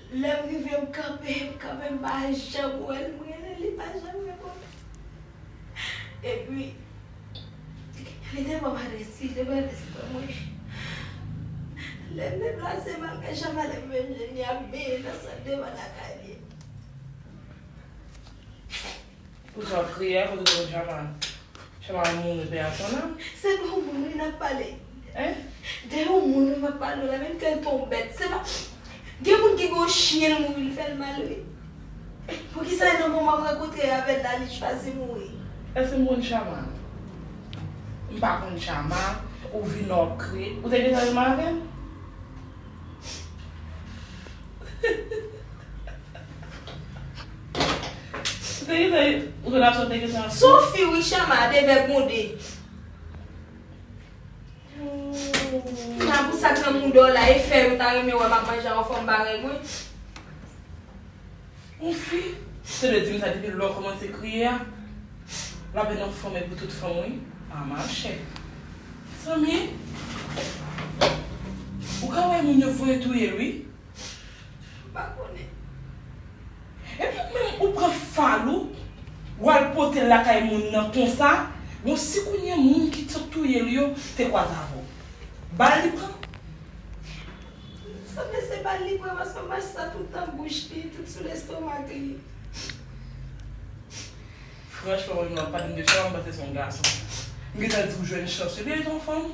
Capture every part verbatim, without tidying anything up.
Lè m rive, m kanpe, m kanpe, m pa janm wè l, m rele l, li pa janm reponn. Epi, li te ban m adrès li, li te ban adrès li ban mwen. Lè m deplase, m al kay Chama, lè m vin jwenn li ap benyen nan sant devan lakay li. Poukisa w ap kriye a kote w konn Chama? Chama mouri pè a son nan? Se de yon moun wi n ap pale. Hein? De yon moun wi m ap pale w la, menm ke l te yon bèt. Se pa. Gen moun ki gen yon chyen l mouri, l fè l mal wi. Poukisa nan moman m rankontre avè l la, li chwazi mouri? Èske m konn Chama? M pa konn Chama, ou vin la w ap kriye. Ou te gentan renmen avè l? Ou te gentan, relasyon te gentan. Se yon fi wi, Chama, de vè gwonde. Nan pou sa granmoun dò la, e fè yo ta renmen wè m ap manje a yon fanm parèy mwen. Yon fi, se de di m sa depi lè w kòmanse kriye a. L ap vin yon fanm e pou tout fanm wi. A machè. Zanmi, ou ka wè moun yo voye touye l wi. M pa konnen. Epi ou menm ou pran fal ou, w al pote l lakay moun nan konsa, bon si kounye a moun ki t ap touye l yo te kwaze avè w, bal li pran? Sanble se bal li pran paske mach sa tout nan bouch li, tout sou lestomak li. Franchman, mwen menm pa t vin de Chama, m panse se yon gason. M gentan di w jwenn chans wi, li te yon fanm.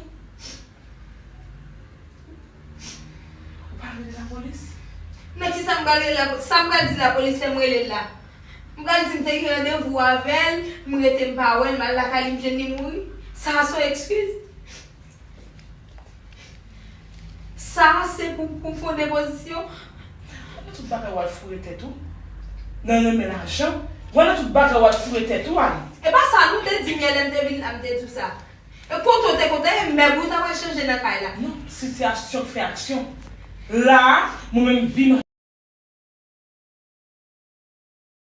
Ou pa rele lapolis? Nan kisa m pral rele lapolis? Sa m pral di lapolis lè m rele l la? M pral di m te gen randevou avè l, m rete m pa wè l, m al lakay li m jwenn li mouri. Sa a se yon ekskiz? Sa a se pou, pou m fè yon depozisyon? Nan tout bagay w al foure tèt ou. Nan renmen lajan. Wè nan tout bagay w al foure tèt ou, Annie. E pa sa nou te di m yè lè m te vin la, m te di w sa. E kote w te kontan, e mèb ou ta pral chanje nan kay la. Non, sitiyasyon k fè aksyon. La a, mwen menm vi m